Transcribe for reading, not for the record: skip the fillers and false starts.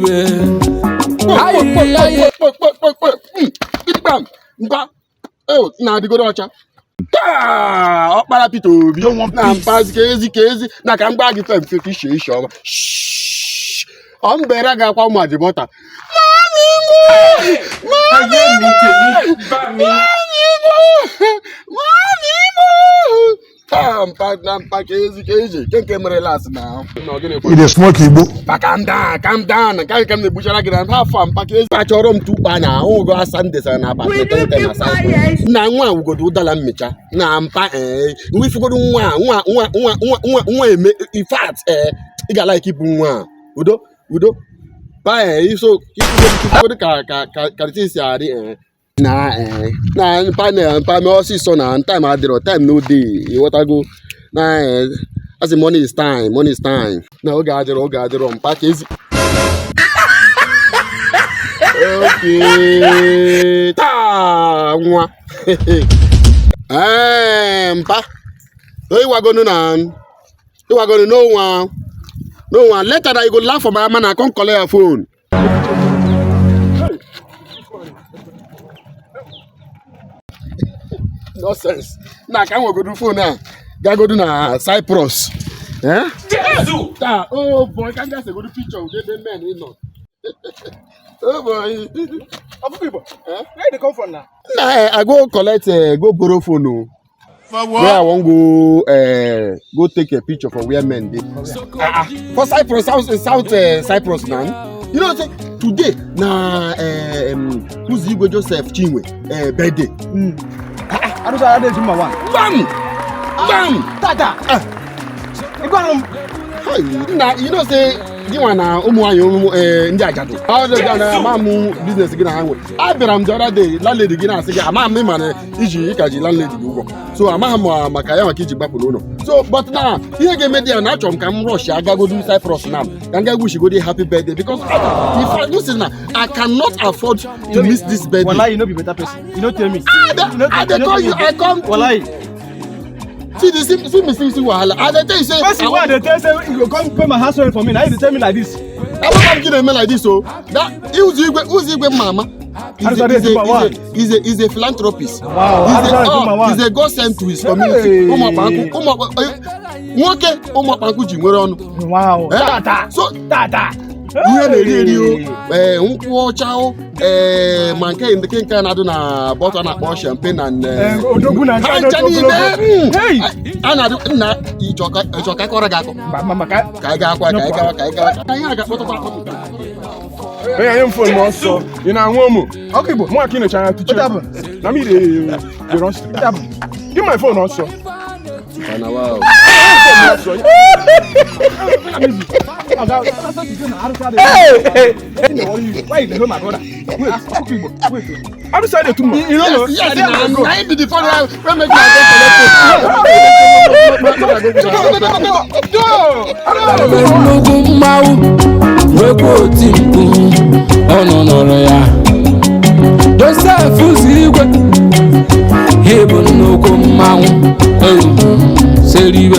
Seribe. Ayi, ayi. Mpa na-adịgoro ọcha taa. Ọkpara Peter Obi na mpa ka ezi ka ezi na ka m gba gị fe mfe ka ishe ishe ọma. Ọ mbere ga-akwa ụmụ adịbọta. Ayé mi, tèmi bá mi. Taa mpa na mpa ka ezi ka ezi nke nke mere las na You dey smoke igbo. Pa, calm down, calm down. Nke nke m na-egbuchara gị na afọ a. Mpa ka ezi achọrọ m tukpa na ahụ go asa ndesara na abalị na na nwa wugodo ụdala mmecha na mpa. Ee, nwa ifugodo nwa nwa nwa nwa nwa nwa nwa eme. In fact, ee, ị ga like ibu nwa a. Udo udo pa. Ee, iso ifugodo ka ka ka ka the si adị. Ee, na ee, na mpa, na mpa mee ọsịsọ na time adịrọ, time no dey. Ịghọtago na ee, asị money is time, money is time, na oge adịrọ, oge adịrọ. Mpa ka ezi. Okay, taa nwa. Ee, mpa, ịwagonu na ịwagonu no one, no one later na you go laugh for my man. I come collect your phone. Nonsense. Na ka m nwegodu phone a gagodu na Cyprus, eh? Jésù. Taa, oh boy, ka m ga segodu picture with ebe men ị nọ. Oh boy. Ọkụkọ Igbo, Eh? where you dey come from now? Na I go collect, go borrow phone o. For Where I wan go, go take a picture for where men dey. Ah, ah, for Cyprus, South, South Cyprus na. You know say today na Uzigwe Joseph Chinwe birthday. Arụsara adịghị mma one. Bam! Bam! Tata! Ah. Ị gwara m. Hey, nna, you know say gị nwa na ụmụ nwaanyị ụmụ ndị ajadu. Ọ dị na ama m business gị na ha nwe. Abịara m the other day, landlady gị na-asị gị ama m ịma na iji ịka ji landlady gị ụgwọ. So amaghị m maka ya maka iji gbapụ n'ụlọ. So but na ihe ga-eme dị ya na achọrọ m ka m rush agagodu Cyprus na ka m ga wishigodi happy birthday, because if I know say na I cannot afford to miss this birthday. Wallahi, you no be better person. You no tell me. I dey call you, I come. Wallahi. See the see see me see see wahala. I dey tell you say. Person wey I dey tell say you go come pay my house rent for me, na you dey tell me like this. Abụkwa m gị na-eme like this o. That Ụzọ Igwe, Ụzọ Igwe mama is a, is a, is a, is a, is a philanthropist. Wow, Is a, Arụsara dị mma oh, one. is a God sent to his community. Hey. Ụmụ ọkpankụ, ụmụ ọkpa nwoke ụmụ ọkpankụ ji nwere ọnụ. Wow. Eh? Tata. So Tata. ihe na-eri eri o, ee, nkwụ ọcha o, ee, ma nke nke nke na-adụ na bottle a na-akpọ champagne and Eh, odogwu na nke ha a ncha na-eto niile. ogologo. Hey! A na-adụ nna ịchọ ka akọrọ gị akọ. Ma maka Ka anyị ga-akwa, ka anyị gawa, ka anyị gawa, ka anyị ga-akpọtụkwa akpọtụ. Hey, I am phone m ọsọ. Ị na-anwụ ụmụ? Ọkụ Igbo. Mụ aka ị na-eche anya tuche. What happened? Na me dey run street. What happened? Give my phone ọsọ. Kana wow. Ọsọ. Oga, hey! Why you dey hold my brother? Wait, Ọkụ Igbo, wait. Arụsị adị etu mma. You no know? Yes, na na him be the phone wey make me go collect phone. Nwere nnukwu mmanwụ, nwekwa oti mkpu ọnụ nọrọ ya. Joseph Uzigwe, ịbụ nnukwu mmanwụ. Ewu, seribe.